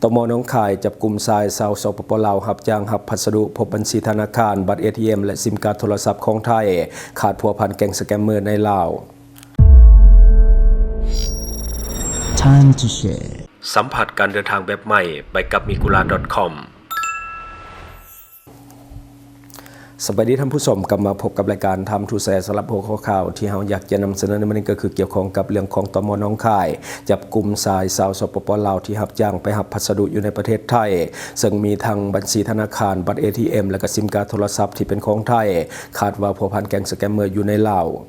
ຕມ ໜອງຄາຍ ຈັບກຸມຊາຍຊາວ ສປປ ລາວ ຮັບຈ້າງຮັບພັດສະດຸ, ພົບບັນຊີທະນາຄານ, ບັດ ເອທີເອັມ ແລະ ຊິມກາດໂທລະສັບຂອງໄທ, ຄາດພົວພັນແກ້ງສະແກມເມີໃນລາວ. Time to share. ສຳຜັດການເດີນທາງແບບໃໝ່ ໄປກັບ Migura ດອດ ຄອມ. ສະບາຍດີທ່ານຜູ້ຊົມ, ກັບມາພົບກັບລາຍການ Time to Share ສຳລັບຫົວຂໍ້ຂ່າວທີ່ເຮົາຢາກຈະນຳສະເໜີໃນມື້ນີ້ ກໍຄືກ່ຽວຂ້ອງກັບເລື່ອງຂອງ ຕມ ໜອງຄາຍ ຈັບກຸມຊາຍຊາວ ສປປ ລາວ ທີ່ຮັບຈ້າງໄປຮັບພັດສະດຸຢູ່ໃນປະເທດໄທ, ເຊິ່ງມີທັງບັນຊີທະນາຄານ, ບັດ ເອທີເອັມ ແລະ ກະຊິມກາດໂທລະສັບທີ່ເປັນຂອງໄທ, ຄາດວ່າພົວພັນແກ້ງສະແກມເມີຢູ່ໃນລາວ.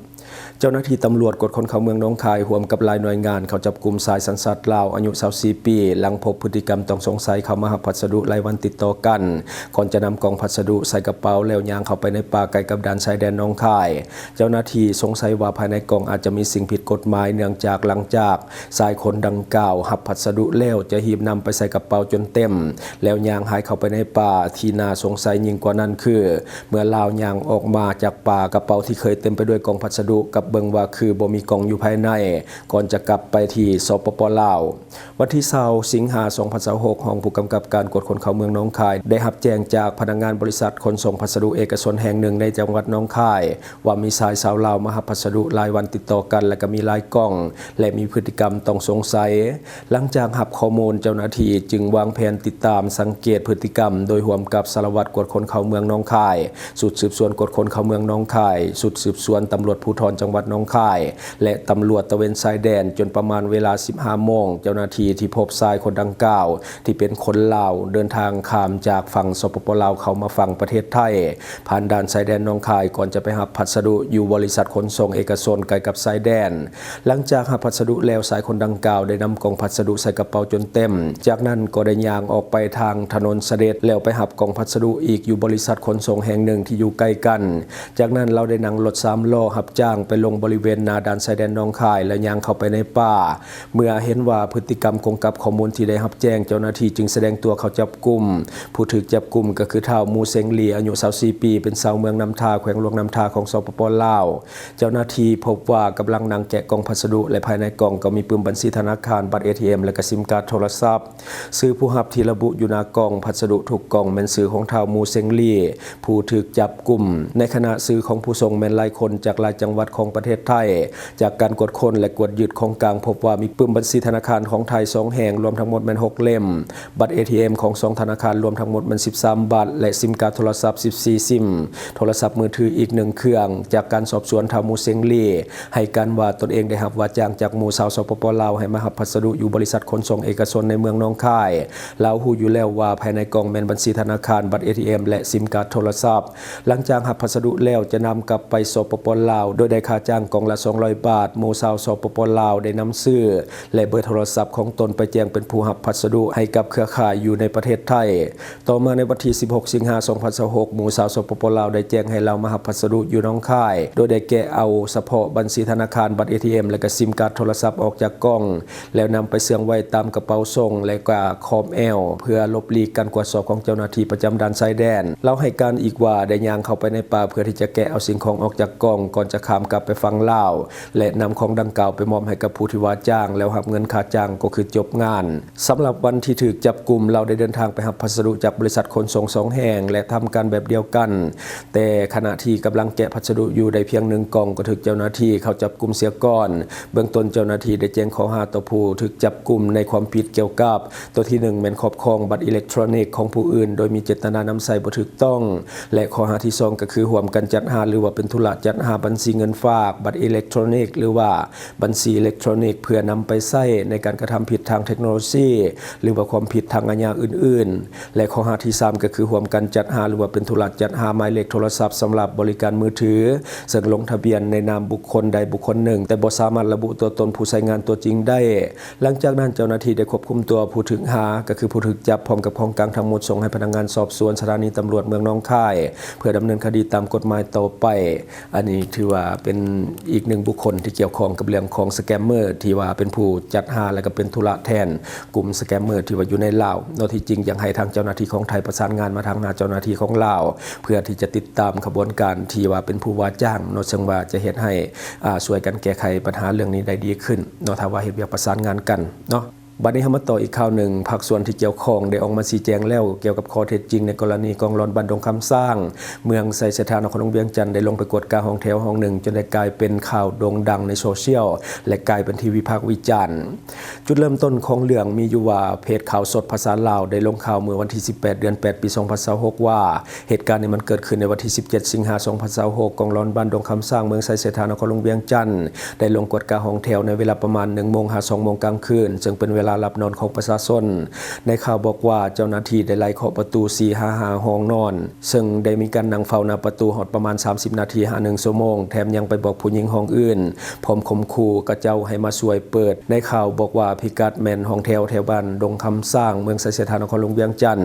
ເຈົ້າໜ້າທີ່ຕຳຫຼວດກວດຄົນເຂົ້າເມືອງໜອງຄາຍ ຮ່ວມກັບຫຼາຍໜ່ວຍງານ ເຂົ້າຈັບກຸມຊາຍສັນຊາດລາວ ອາຍຸຊາວສີ່ປີ ຫຼັງພົບພຶດຕິກຳຕ້ອງສົງໄສເຂົ້າມາຮັບພັດສະດຸຫຼາຍວັນຕິດຕໍ່ກັນ, ກ່ອນຈະນຳກ່ອງພັດສະດຸໃສ່ກະເປົາ ແລ້ວຍ່າງເຂົ້າໄປໃນປ່າໃກ້ກັບດ່ານຊາຍແດນໜອງຄາຍ. ເຈົ້າໜ້າທີ່ສົງໄສວ່າພາຍໃນກ່ອງອາດຈະມີສິ່ງຜິດກົດໝາຍ, ເນື່ອງຈາກຫຼັງຈາກຊາຍຄົນດັ່ງກ່າວຮັບພັດສະດຸແລ້ວ ຈະຮີບນຳໄປໃສ່ກະເປົາຈົນເຕັມ ແລ້ວຍ່າງຫາຍເຂົ້າໄປໃນປ່າ. ທີ່ໜ້າສົງໄສຍິ່ງກວ່ານັ້ນຄື ເມື່ອລາວຍ່າງອອກມາຈາກປ່າ, ກະເປົາທີ່ເຄີຍເຕັມໄປດ້ວຍກ່ອງພັດສະດຸ ກັບເບິ່ງວ່າຄືບໍ່ມີກ່ອງຢູ່ພາຍໃນ, ກ່ອນຈະກັບໄປທີ່ ສປປ ລາວ. ວັນທີຊາວ ສິງຫາ ສອງພັນຊາວຫົກ, ຮອງຜູ້ກຳກັບການກວດຄົນເຂົ້າເມືອງໜອງຄາຍ ໄດ້ຮັບແຈ້ງຈາກພະນັກງານບໍລິສັດຂົນສົ່ງພັດສະດຸເອກະຊົນແຫ່ງໜຶ່ງໃນຈັງຫວັດໜອງຄາຍ ວ່າມີຊາຍຊາວລາວມາຮັບພັດສະດຸຫຼາຍວັນຕິດຕໍ່ກັນ ແລະ ກໍມີຫຼາຍກ່ອງ ແລະ ມີພຶດຕິກຳຕ້ອງສົງໄສ. ຫຼັງຈາກຮັບຂໍ້ມູນ, ເຈົ້າໜ້າທີ່ຈຶ່ງວາງແຜນຕິດຕາມສັງເກດພຶດຕິກຳ ໂດຍຮ່ວມກັບສາລະວັດກວດຄົນເຂົ້າເມືອງໜອງຄາຍ, ຊຸດສືບສວນກວດຄົນເຂົ້າເມືອງໜອງຄາຍ, ຊຸດສືບສວນຕຳຫຼວດພູທອນຈັງຫວັດໜອງຄາຍ ແລະ ຕຳຫຼວດຕະເວນຊາຍແດນ. ຈົນປະມານເວລາ ສິບຫ້າໂມງ, ເຈົ້າໜ້າທີ່ທີ່ພົບຊາຍຄົນດັ່ງກ່າວ ທີ່ເປັນຄົນລາວ ເດີນທາງຂ້າມຈາກຝັ່ງ ສປປ ລາວ ເຂົ້າມາຝັ່ງປະເທດໄທ ຜ່ານດ່ານຊາຍແດນໜອງຄາຍ ກ່ອນຈະໄປຮັບພັດສະດຸຢູ່ບໍລິສັດຂົນສົ່ງເອກະຊົນໃກ້ກັບຊາຍແດນ. ຫຼັງຈາກຮັບພັດສະດຸແລ້ວ, ຊາຍຄົນດັ່ງກ່າວໄດ້ນຳກ່ອງພັດສະດຸໃສ່ກະເປົາຈົນເຕັມ, ຈາກນັ້ນກໍໄດ້ຍ່າງອອກໄປທາງຖະໜົນສະເດັດ ແລ້ວໄປຮັບກ່ອງພັດສະດຸອີກຢູ່ບໍລິສັດຂົນສົ່ງແຫ່ງໜຶ່ງທີ່ຢູ່ໃກ້ກັນ. ຈາກນັ້ນລາວໄດ້ນັ່ງລົດສາມລໍ້ຮັບຈ້າງໄປລົງບໍລິເວນໜ້າດ່ານຊາຍແດນໜອງຄາຍ ແລ້ວຍ່າງເຂົ້າໄປໃນປ່າ. ເມື່ອເຫັນວ່າພຶດຕິກຳກົງກັບຂໍ້ມູນທີ່ໄດ້ຮັບແຈ້ງ, ເຈົ້າໜ້າທີ່ຈຶ່ງສະແດງຕົວເຂົ້າຈັບກຸມ. ຜູ້ຖືກຈັບກຸມກໍຄືທ້າວ ມູເຊັງລີ ອາຍຸຊາວສີ່ປີ ເປັນຊາວເມືອງນ້ຳທາ ແຂວງຫຼວງນ້ຳທາ ຂອງ ສປປ ລາວ. ເຈົ້າໜ້າທີ່ພົບວ່າກຳລັງນັ່ງແກະກ່ອງພັດສະດຸ ແລະ ພາຍໃນກ່ອງກໍມີປຶ້ມບັນຊີທະນາຄານ, ບັດ ເອທີເອັມ ແລະ ກະຊິມກາດໂທລະສັບ. ຊື່ຜູ້ຮັບທີ່ລະບຸຢູ່ໜ້າກ່ອງພັດສະດຸທຸກກ່ອງແມ່ນຊື່ຂອງທ້າວ ມູເຊັງລີ ຜູ້ຖືກຈັບກຸມ, ໃນຂະນະຊື່ຂອງຜູ້ສົ່ງແມ່ນຫຼາຍຄົນຈາກຫຼາຍຈັງຫວັດຂອງປະເທດໄທ. ຈາກການກວດຄົ້ນ ແລະ ກວດຍຶດຂອງກາງ ພົບວ່າມີປຶ້ມບັນຊີທະນາຄານຂອງໄທສອງແຫ່ງ, ລວມທັງໝົດແມ່ນຫົກເຫຼັ້ມ, ບັດ ເອທີເອັມ ຂອງສອງທະນາຄານ ລວມທັງໝົດແມ່ນສິບສາມບັດ ແລະ ຊິມກາດໂທລະສັບສິບສີ່ຊິມ, ໂທລະສັບມືຖືອີກໜຶ່ງເຄື່ອງ. ຈາກການສອບສວນ, ທ້າວ ມູເຊັງລີ ໃຫ້ການວ່າຕົນເອງໄດ້ຮັບວ່າຈ້າງຈາກໝູ່ຊາວ ສປປ ລາວ ໃຫ້ມາຮັບພັດສະດຸຢູ່ບໍລິສັດຂົນສົ່ງເອກະຊົນໃນເມືອງໜອງຄາຍ. ລາວຮູ້ຢູ່ແລ້ວວ່າພາຍໃນກ່ອງແມ່ນບັນຊີທະນາຄານ, ບັດ ເອທີເອັມ ແລະ ຊິມກາດໂທລະສັບ. ຫຼັງຈາກຮັບພັດສະດຸແລ້ວ ຈະນຳກັບໄປ ສປປ ລາວ ໂດຍໄດ້ຄ່າຈ້າງກ່ອງລະສອງຮ້ອຍບາດ. ໝູ່ຊາວ ສປປ ລາວ ໄດ້ນຳຊື່ ແລະ ເບີໂທລະສັບຂອງຕົນໄປແຈ້ງເປັນຜູ້ຮັບພັດສະດຸໃຫ້ກັບເຄືອຂ່າຍຢູ່ໃນປະເທດໄທ. ຕໍ່ມາໃນວັນທີສິບຫົກ ສິງຫາ ສອງພັນຊາວຫົກ ໝູ່ຊາວ ສປປ ລາວ ໄດ້ແຈ້ງໃຫ້ລາວມາຮັບພັດສະດຸຢູ່ໜອງຄາຍ, ໂດຍໄດ້ແກະເອົາສະເພາະບັນຊີທະນາຄານ, ບັດ ເອທີເອັມ ແລະ ກະຊິມກາດໂທລະສັບອອກຈາກກ່ອງ ແລ້ວນຳໄປເຊື່ອງໄວ້ຕາມກະເປົາສົ່ງ ແລະ ກະຂອບແອວ ເພື່ອຫຼົບຫຼີກການກວດສອບຂອງເຈົ້າໜ້າທີ່ປະຈຳດ່ານຊາຍແດນ. ລາວໃຫ້ການອີກວ່າ ໄດ້ຍ່າງເຂົ້າໄປໃນປ່າເພື່ອທີ່ຈະແກະເອົາສິ່ງຂອງອອກຈາກກ່ອງ ກ່ອນຈະຂ້າມກັບໄປຝັ່ງລາວ ແລະ ນຳຂອງດັ່ງກ່າວໄປມອບໃຫ້ກັບຜູ້ທີ່ວ່າຈ້າງ ແລ້ວຮັບເງິນຄ່າຈ້າງກໍຄືຈົບງານ. ສຳລັບວັນທີ່ຖືກຈັບກຸມ, ລາວໄດ້ເດີນທາງໄປຮັບພັດສະດຸຈາກບໍລິສັດຂົນສົ່ງສອງແຫ່ງ ແລະ ທຳການແບບດຽວກັນ. ແຕ່ຂະນະທີ່ກຳລັງແກະພັດສະດຸຢູ່ໄດ້ພຽງໜຶ່ງກ່ອງ ກໍຖືກເຈົ້າໜ້າທີ່ເຂົ້າຈັບກຸມເສຍກ່ອນ. ເບື້ອງຕົ້ນເຈົ້າໜ້າທີ່ໄດ້ແຈ້ງຂໍ້ຫາຕໍ່ຜູ້ຖືກຈັບກຸມໃນຄວາມຜິດກ່ຽວກັບ ຕົວທີໜຶ່ງ ແມ່ນຄອບຄອງບັດອີເລັກໂທຣນິກຂອງຜູ້ອື່ນໂດຍມີເຈດຕະນານຳໃຊ້ບໍ່ຖືກຕ້ອງ ແລະ ຂໍ້ຫາທີສອງ ກໍຄືຮ່ວມກັນຈັດຫາ ຫຼືວ່າເປັນທຸລະຈັດຫາບັນຊີເງິນຝາກ, ບັດອີເລັກໂທຣນິກ ຫຼືວ່າບັນຊີອີເລັກໂທຣນິກ ເພື່ອນຳໄປໃຊ້ໃນການກະທຳຜິດທາງເທັກໂນໂລຊີ ຫຼືວ່າຄວາມຜິດທາງອາຍາອື່ນໆ. ແລະ ຂໍ້ຫາທີສາມ ກໍຄືຮ່ວມກັນຈັດຫາ ຫຼືວ່າເປັນທຸລະຈັດຫາໝາຍເລກໂທລະສັບສຳລັບບໍລິການມືຖື ເຊິ່ງລົງທະບຽນໃນນາມບຸກຄົນໃດບຸກຄົນໜຶ່ງ, ແຕ່ບໍ່ສາມາດລະບຸຕົວຕົນຜູ້ໃຊ້ງານຕົວຈິງໄດ້. ຫຼັງຈາກນັ້ນເຈົ້າໜ້າທີ່ໄດ້ຄວບຄຸມຕົວຜູ້ຖືກຫາ, ກໍຄືຜູ້ຖືກຈັບ, ພ້ອມກັບຂອງກາງທັງໝົດ ສົ່ງໃຫ້ພະນັກງານສອບສວນສະຖານີຕຳຫຼວດເມືອງໜອງຄາຍ ເພື່ອດຳເນີນຄະດີຕາມກົດໝາຍຕໍ່ໄປ. ອັນນີ້ຖືວ່າເປັນອີກໜຶ່ງບຸກຄົນທີ່ກ່ຽວຂ້ອງກັບເລື່ອງຂອງສະແກມເມີ ທີ່ວ່າເປັນຜູ້ຈັດຫາ ແລະ ກໍເປັນທຸລະແທນກຸ່ມສະແກມເມີທີ່ວ່າຢູ່ໃນລາວເນາະ. ທີ່ຈິງຢາກໃຫ້ທາງເຈົ້າໜ້າທີ່ຂອງໄທປະສານງານມາທາງໜ້າເຈົ້າໜ້າທີ່ຂອງລາວ ເພື່ອທີ່ຈະຕິດຕາມຂະບວນການທີ່ວ່າເປັນຜູ້ວ່າຈ້າງເນາະ, ເຊິ່ງວ່າຈະເຮັດໃຫ້ ອາ ຊ່ວຍກັນແກ້ໄຂບັນຫາເລື່ອງນີ້ໄດ້ດີຂຶ້ນເນາະ ຖ້າວ່າເຮັດວຽກປະສານງານກັນເນາະ. ບັດນີ້ເຮົາມາຕໍ່ອີກຂ່າວໜຶ່ງ. ພາກສ່ວນທີ່ກ່ຽວຂ້ອງໄດ້ອອກມາຊີ້ແຈງແລ້ວ ກ່ຽວກັບຂໍ້ເທັດຈິງໃນກໍລະນີກອງລອນບ້ານດົງຄຳຊ້າງ ເມືອງໄຊເສດຖາ ນະຄອນຫຼວງວຽງຈັນ ໄດ້ລົງໄປກວດກາຫ້ອງແຖວຫ້ອງໜຶ່ງ ຈົນໄດ້ກາຍເປັນຂ່າວໂດ່ງດັງໃນໂຊຊຽວ ແລະ ກາຍເປັນທີ່ວິພາກວິຈານ. ຈຸດເລີ່ມຕົ້ນຂອງເລື່ອງມີຢູ່ວ່າ ເພຈຂ່າວສົດພາສາລາວໄດ້ລົງຂ່າວເມື່ອວັນທີສິບແປດ ເດືອນແປດ ປີສອງພັນຊາວຫົກ ວ່າ ເຫດການນີ້ມັນເກີດຂຶ້ນໃນວັນທີສິບເຈັດ ສິງຫາ ສອງພັນຊາວຫົກ ກອງລອນບ້ານດົງຄຳຊ້າງ ເມືອງໄຊເສດຖາ ນະຄອນຫຼວງວຽງຈັນ ໄດ້ລົງກວດກາຫ້ອງແຖວໃນເວລາປະມານໜຶ່ງໂມງຫາສອງໂມງກາງຄືນ ເຊິ່ງເປັນເວລາຫຼັບນອນຂອງປະຊາຊົນ. ໃນຂ່າວບອກວ່າ ເຈົ້າໜ້າທີ່ໄດ້ໄລ່ເຄາະປະຕູສີ່ຫາຫ້າຫ້ອງນອນ ເຊິ່ງໄດ້ມີການນັ່ງເຝົ້າໜ້າປະຕູຮອດປະມານສາມສິບນາທີຫາໜຶ່ງຊົ່ວໂມງ, ແຖມຍັງໄປບອກຜູ້ຍິງຫ້ອງອື່ນ ພ້ອມຂົ່ມຂູ່ຂະເຈົ້າໃຫ້ມາຊ່ວຍເປີດ. ໃນຂ່າວບອກວ່າ ພິກັດແມ່ນຫ້ອງແຖວແຖວບ້ານດົງຄຳຊ້າງ ເມືອງໄຊເສດຖາ ນະຄອນຫຼວງວຽງຈັນ,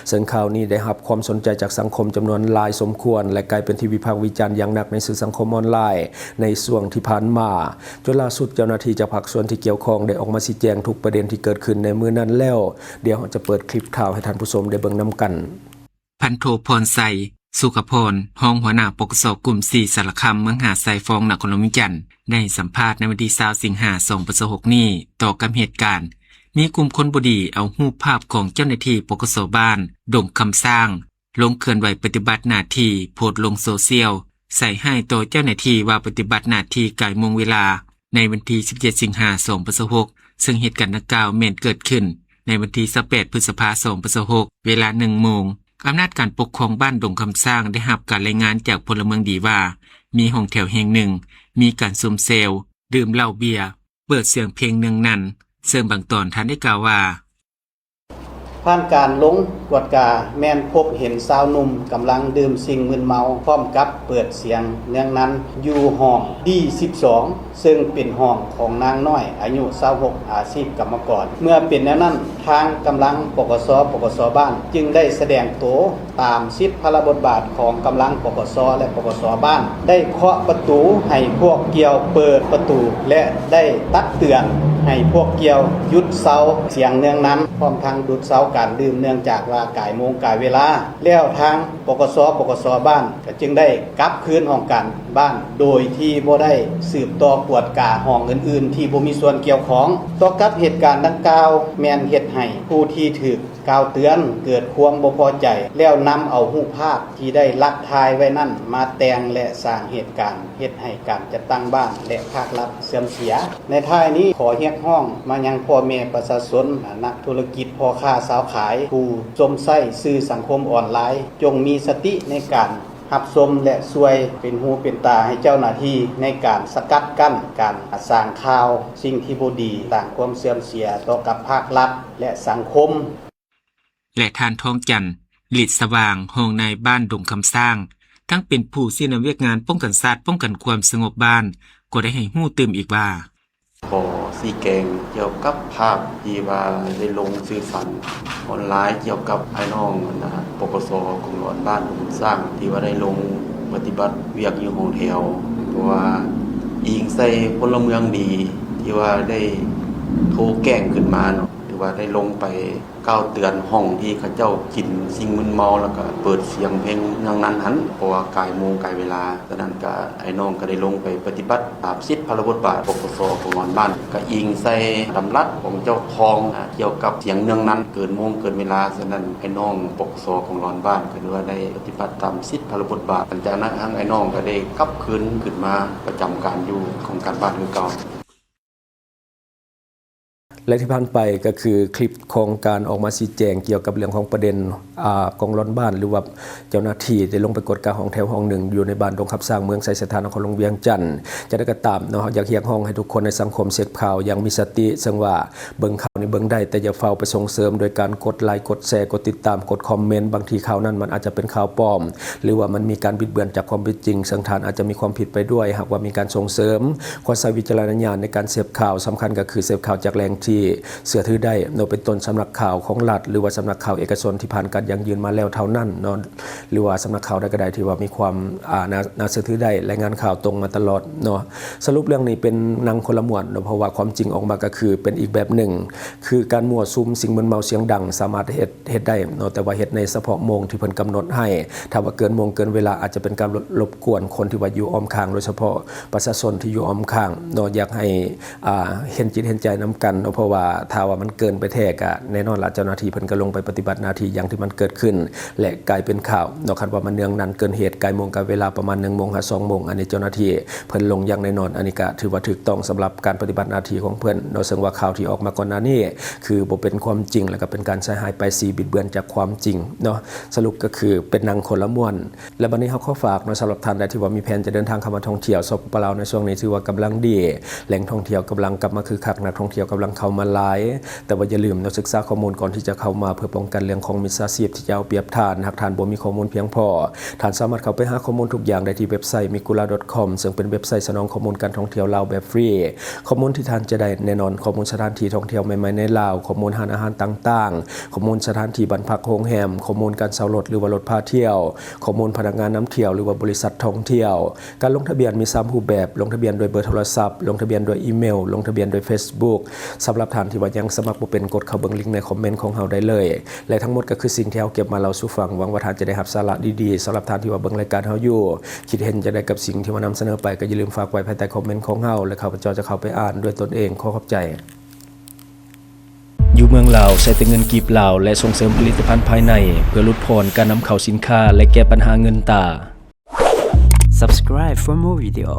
ເຊິ່ງຂ່າວນີ້ໄດ້ຮັບຄວາມສົນໃຈຈາກສັງຄົມຈຳນວນຫຼາຍສົມຄວນ ແລະ ກາຍເປັນທີ່ວິພາກວິຈານຢ່າງໜັກໃນສື່ສັງຄົມອອນລາຍໃນຊ່ວງທີ່ຜ່ານມາ, ຈົນລ່າສຸດເຈົ້າໜ້າທີ່ຈາກພາກສ່ວນທີ່ກ່ຽວຂ້ອງໄດ້ອອກມາຊີ້ແຈງທຸກປະເດັນທີ່ເກີດຂຶ້ນໃນມື້ນັ້ນແລ້ວ. ດຽວເຮົາຈະເປີດຄລິບຂ່າວໃຫ້ທ່ານຜູ້ຊົມໄດ້ເບິ່ງນຳກັນ. ພັນໂທ ພອນໄຊ ສຸຂະພອນ ຮອງຫົວໜ້າ ປກສ ກຸ່ມສີ່ ສາລະຄາມ ເມືອງຫາດຊາຍຟອງ ນະຄອນຫຼວງວຽງຈັນ ໄດ້ໃຫ້ສຳພາດໃນວັນທີຊາວ ສິງຫາ ສອງພັນຊາວຫົກນີ້ ຕໍ່ກັບເຫດການ ມີກຸ່ມຄົນບໍ່ດີເອົາຮູບພາບຂອງເຈົ້າໜ້າທີ່ ປກສ ບ້ານດົງຄຳຊ້າງ ລົງເຄື່ອນໄຫວປະຕິບັດໜ້າທີ່ ໂພສລົງໂຊຊຽວ ໃສ່ຮ້າຍຕໍ່ເຈົ້າໜ້າທີ່ວ່າປະຕິບັດໜ້າທີ່ກາຍໂມງເວລາ ໃນວັນທີສິບເຈັດ ສິງຫາ ສອງພັນຊາວຫົກ ເຊິ່ງເຫດການດັ່ງກ່າວແມ່ນເກີດຂຶ້ນໃນວັນທີຊາວແປດ ພຶດສະພາ ສອງພັນຊາວຫົກ ເວລາໜຶ່ງໂມງ. ອຳນາດການປົກຄອງບ້ານດົງຄຳຊ້າງໄດ້ຮັບການລາຍງານຈາກພົນລະເມືອງດີວ່າ ມີຫ້ອງແຖວແຫ່ງໜຶ່ງ ມີການຊຸມແຊວ ດື່ມເຫຼົ້າເບຍ ເປີດສຽງເພງເນືອງນັ່ນ, ເຊິ່ງບາງຕອນທ່ານໄດ້ກ່າວວ່າ ຜ່ານການລົງກວດກາແມ່ນພົບເຫັນຊາວໜຸ່ມກຳລັງດື່ມສິ່ງມຶນເມົາ ພ້ອມກັບເປີດສຽງເນືອງນັ່ນຢູ່ຫ້ອງ ດີ ສິບສອງ ເຊິ່ງເປັນຫ້ອງຂອງນາງນ້ອຍ ອາຍຸ ຊາວຫົກ ອາຊີບກຳມະກອນ. ເມື່ອເປັນແນວນັ້ນ ທາງກຳລັງ ປກສ ປກສ ບ້ານ ຈຶ່ງໄດ້ສະແດງໂຕຕາມສິດພາລະບົດບາດຂອງກຳລັງ ປກສ ແລະ ປກສ ບ້ານ ໄດ້ເຄາະປະຕູໃຫ້ພວກກ່ຽວເປີດປະຕູ ແລະ ໄດ້ຕັກເຕືອນໃຫ້ພວກກ່ຽວຢຸດເຊົາສຽງເນືອງນັ່ນ ພ້ອມທັງຢຸດເຊົາການດື່ມ ເນື່ອງຈາກວ່າກາຍໂມງກາຍເວລາ. ແລ້ວທາງ ປກສ ປກສ ບ້ານ ກໍຈຶ່ງໄດ້ກັບຄືນຫ້ອງການບ້ານ ໂດຍທີ່ບໍ່ໄດ້ສືບຕໍ່ກວດກາຫ້ອງອື່ນໆທີ່ບໍ່ມີສ່ວນກ່ຽວຂ້ອງ. ຕໍ່ກັບເຫດການດັ່ງກ່າວ ແມ່ນເຮັດໃຫ້ຜູ້ທີ່ຖືກກ່າວເຕືອນເກີດຄວາມບໍ່ພໍໃຈ ແລ້ວນຳເອົາຮູບພາບທີ່ໄດ້ລັກຖ່າຍໄວ້ນັ້ນມາແຕ່ງ ແລະ ສ້າງເຫດການ ເຮັດໃຫ້ການຈັດຕັ້ງບ້ານ ແລະ ພາກລັດເສື່ອມເສຍ. ໃນທ້າຍນີ້ ຂໍຮຽກຮ້ອງມາຍັງພໍ່ແມ່ປະຊາຊົນ, ນັກທຸລະກິດ, ພໍ່ຄ້າຊາວຂາຍ, ຜູ້ຊົມໃຊ້ສື່ສັງຄົມອອນລາຍ ຈົ່ງມີສະຕິໃນການຮັບຊົມ ແລະ ຊ່ວຍເປັນຫູເປັນຕາໃຫ້ເຈົ້າໜ້າທີ່ ໃນການສະກັດກັ້ນການສ້າງຂ່າວສິ່ງທີ່ບໍ່ດີ, ສ້າງຄວາມເສື່ອມເສຍຕໍ່ກັບພາກລັດ ແລະ ສັງຄົມ. ແລະ ທ່ານ ທອງຈັນ ລິດສະຫວ່າງ ຮອງນາຍບ້ານດົງຄຳຊ້າງ ທັງເປັນຜູ້ຊີ້ນຳວຽກງານປ້ອງກັນຊາດ, ປ້ອງກັນຄວາມສະຫງົບບ້ານ ກໍໄດ້ໃຫ້ຮູ້ຕື່ມອີກວ່າ ຂໍຊີ້ແຈງກ່ຽວກັບພາບທີ່ວ່າໄດ້ລົງສື່ສັງອອນລາຍ ກ່ຽວກັບອ້າຍນ້ອງ ອັນນ່າ ປກສ ກອງລອນບ້ານດົງຄຳຊ້າງ ທີ່ວ່າໄດ້ລົງປະຕິບັດວຽກຢູ່ຫ້ອງແຖວ ເພາະວ່າອີງໃສ່ພົນລະເມືອງດີ ທີ່ວ່າໄດ້ໂທແຈ້ງຂຶ້ນມາເນາະ ຫຼືວ່າໄດ້ລົງໄປ ກ່າວເຕືອນຫ້ອງທີ່ເຂົາເຈົ້າກິນສິ່ງມຶນເມົາ ແລ້ວກະເປີດສຽງເພງເນືອງນັ່ນຫັ້ນ ເພາະວ່າກາຍໂມງກາຍເວລາ. ສະນັ້ນກະອ້າຍນ້ອງກະໄດ້ລົງໄປປະຕິບັດຕາມສິດພາລະບົດບາດ ປກສ ກອງລອນບ້ານ ກະອີງໃສ່ດຳລັດຂອງເຈົ້າຄອງ ອາ ກ່ຽວກັບສຽງເນືອງນັ່ນເກີນໂມງເກີນເວລາ. ສະນັ້ນອ້າຍນ້ອງ ປກສ ກອງລອນບ້ານ ກະຖືວ່າໄດ້ປະຕິບັດຕາມສິດພາລະບົດບາດ. ຫຼັງຈາກນັ້ນທາງອ້າຍນ້ອງກະໄດ້ກັບຄືນ ຂຶ້ນມາປະຈຳການຢູ່ຫ້ອງການບ້ານຄືເກົ່າ. ແລະ ທີ່ຜ່ານໄປກໍຄືຄລິບຂອງການອອກມາຊີ້ແຈງກ່ຽວກັບເລື່ອງຂອງປະເດັນ ອາ ກອງລອນບ້ານ ຫຼືວ່າເຈົ້າໜ້າທີ່ໄດ້ລົງໄປກວດກາຫ້ອງແຖວຫ້ອງໜຶ່ງຢູ່ໃນບ້ານດົງຄຳຊ້າງ ເມືອງໄຊເສດຖາ ນະຄອນຫຼວງວຽງຈັນ. ຈັ່ງໃດກໍຕາມເນາະ ເຮົາຢາກຮຽກຮ້ອງໃຫ້ທຸກຄົນໃນສັງຄົມເສບຂ່າວຢ່າງມີສະຕິ, ເຊິ່ງວ່າເບິ່ງຂ່າວນີ້ເບິ່ງໄດ້ ແຕ່ຢ່າຟ້າວໄປສົ່ງເສີມໂດຍການກົດໄລ, ກົດແຊ, ກົດຕິດຕາມ, ກົດຄອມເມັນ. ບາງທີຂ່າວນັ້ນມັນອາດຈະເປັນຂ່າວປອມ ຫຼືວ່າມັນມີການບິດເບືອນຈາກຄວາມເປັນຈິງ, ເຊິ່ງທ່ານອາດຈະມີຄວາມຜິດໄປດ້ວຍ ຫາກວ່າມີການສົ່ງເສີມ. ຂໍໃຊ້ວິຈາລະນະຍານໃນການເສບຂ່າວ, ສຳຄັນກໍຄືເສບຂ່າວຈາກແຫຼ່ງທີ່ເຊື່ອຖືໄດ້ເນາະ, ເປັນຕົ້ນສຳນັກຂ່າວຂອງລັດ ຫຼືວ່າສຳນັກຂ່າວເອກະຊົນທີ່ຜ່ານການຢັ້ງຢືນມາແລ້ວເທົ່ານັ້ນເນາະ, ຫຼືວ່າສຳນັກຂ່າວໃດກໍໄດ້ທີ່ວ່າມີຄວາມ ອາ ໜ້າ ໜ້າເຊື່ອຖືໄດ້, ລາຍງານຂ່າວຕົງມາຕະຫຼອດເນາະ. ສະຫຼຸບເລື່ອງນີ້ເປັນໜັງຄົນລະມ້ວນເນາະ, ເພາະວ່າຄວາມຈິງອອກມາກໍຄືເປັນອີກແບບໜຶ່ງ, ຄືການມົ້ວສຸມສິ່ງມຶນເມົາສຽງດັງສາມາດເຮັດ ເຮັດໄດ້ເນາະ, ແຕ່ວ່າເຮັດໃນສະເພາະໂມງທີ່ເພິ່ນການົດໃຫ້. ຖ້າວ່າເກີນໂມງເກີນເວລາ ອາດຈະເປັນການລົບກວນຄົນທີ່ວ່າຢູ່ອ້ອມຂ້າງ, ໂດຍສະເພາະປະຊາຊົນທີ່ຢູ່ອ້ອມຂ້າງເນາະ. ຢາກໃຫ້ ອາ ເຫັນຈິດເຫັນໃຈນຳກັນເນາະ, ເພາະ ວ່າຖ້າວ່າມັນເກີນໄປແທ້ກະແນ່ນອນລະ ເຈົ້າໜ້າທີ່ເພິ່ນກໍລົງໄປປະຕິບັດໜ້າທີ່ຢ່າງທີ່ມັນເກີດຂຶ້ນ ແລະກາຍເປັນຂ່າວເນາະ. ຄັນວ່າມັນເໜືອງນັ້ນເກີນເຫດ ກາຍໂມງກາເວລາປະມານໜຶ່ງໂມງຫາສອງໂມງ ອັນນີ້ເຈົ້າໜ້າທີ່ເພິ່ນລົງຢ່າງແນ່ນອນ. ອັນນີ້ກະຖືວ່າຖືກຕ້ອງສຳລັບການປະຕິບັດໜ້າທີ່ຂອງເພິ່ນເນາະ. ເຊິ່ງວ່າຂ່າວທີ່ອອກມາກ່ອນໜ້ານີ້ ຄືບໍ່ເປັນຄວາມຈິງ ແລະກະເປັນການໃສ່ຮ້າຍປ້າຍສີ ບິດເບືອນຈາກຄວາມຈິງເນາະ. ສະຫຼຸບກໍຄືເປັນໜັງຄົນລະມ້ວນ. ແລະບັດນີ້ເຮົາຂໍຝາກເນາະ ສຳລັບທ່ານໃດທີ່ວ່າມີແຜນຈະເດີນທາງເຂົ້າມາທ່ອງທ່ຽວ ສປປ ລາວ ໃນຊ່ວງນີ້ຖືວ່າກຳລັງດີ ແຫຼ່ງທ່ອງທ່ຽວກຳລັງກັບມາຄຶກຄັກ ນັກທ່ອງທ່ຽວກຳລັງເຂົ້າມາຫຼາຍ. ແຕ່ວ່າຢ່າລືມເນາະ ສຶກສາຂໍ້ມູນກ່ອນທີ່ຈະເຂົ້າມາ ເພື່ອປ້ອງກັນເລື່ອງຂອງມິດສາຊີບທີ່ຈະເອົາປຽບທ່ານ. ຫາກທ່ານບໍ່ມີຂໍ້ມູນພຽງພໍ ທ່ານສາມາດເຂົ້າໄປຫາຂໍ້ມູນທຸກຢ່າງໄດ້ທີ່ເວັບໄຊ migula dot com ເຊິ່ງເປັນເວັບໄຊສະໜອງຂໍ້ມູນການທ່ອງທ່ຽວລາວແບບຟຣີ. ຂໍ້ມູນທີ່ທ່ານຈະໄດ້ແນ່ນອນ ຂໍ້ມູນສະຖານທີ່ທ່ອງທ່ຽວໃໝ່ໆໃນລາວ, ຂໍ້ມູນຮ້ານອາຫານຕ່າງໆ, ຂໍ້ມູນສະຖານທີ່ບ້ານພັກໂຮງແຮມ, ຂໍ້ມູນການເຊົ່າລົດ ຫຼືວ່າລົດພາທ່ຽວ, ຂໍ້ມູນພະນັກງານນຳທ່ຽວ ຫຼືວ່າບໍລິສັດທ່ອງທ່ຽວ. ການລົງທະບຽນມີສາມຮູບແບບ, ລົງທະບຽນດ້ວຍເບີໂທລະສັບ, ລົງທະບຽນດ້ວຍອີເມວ, ລົງທະບຽນດ້ວຍເຟສບຸກ. ສຳລັບທ່ານທີ່ວ່າຍັງສະໝັກບໍ່ເປັນ, ກົດເຂົ້າເບິ່ງລິງໃນຄອມເມັນຂອງເຮົາໄດ້ເລີຍ. ແລະທັງໝົດກໍຄືສິ່ງທີ່ເຮົາເກັບມາເລົ່າສູ່ຟັງ. ຫວັງວ່າທ່ານຈະໄດ້ຮັບສາລະດີໆ. ສຳລັບທ່ານທີ່ວ່າເບິ່ງລາຍການເຮົາຢູ່, ຄິດເຫັນຈັ່ງໃດກັບສິ່ງທີ່ວ່ານຳສະເໜີໄປ ກໍຢ່າລືມຝາກໄວ້ພາຍໃຕ້ຄອມເມັນຂອງເຮົາ ແລະຂ້າພະເຈົ້າຈະເຂົ້າໄປອ່ານດ້ວຍຕົນເອງ. ຂໍຂອບໃຈ. ຢູ່ເມືອງລາວ ໃຊ້ແຕ່ເງິນກີບລາວ ແລະສົ່ງເສີມຜະລິດຕະພັນພາຍໃນ ເພື່ອຫຼຸດຜ່ອນການນຳເຂົ້າສິນຄ້າ ແລະແກ້ບັນຫາເງິນຕາ. Subscribe for more video.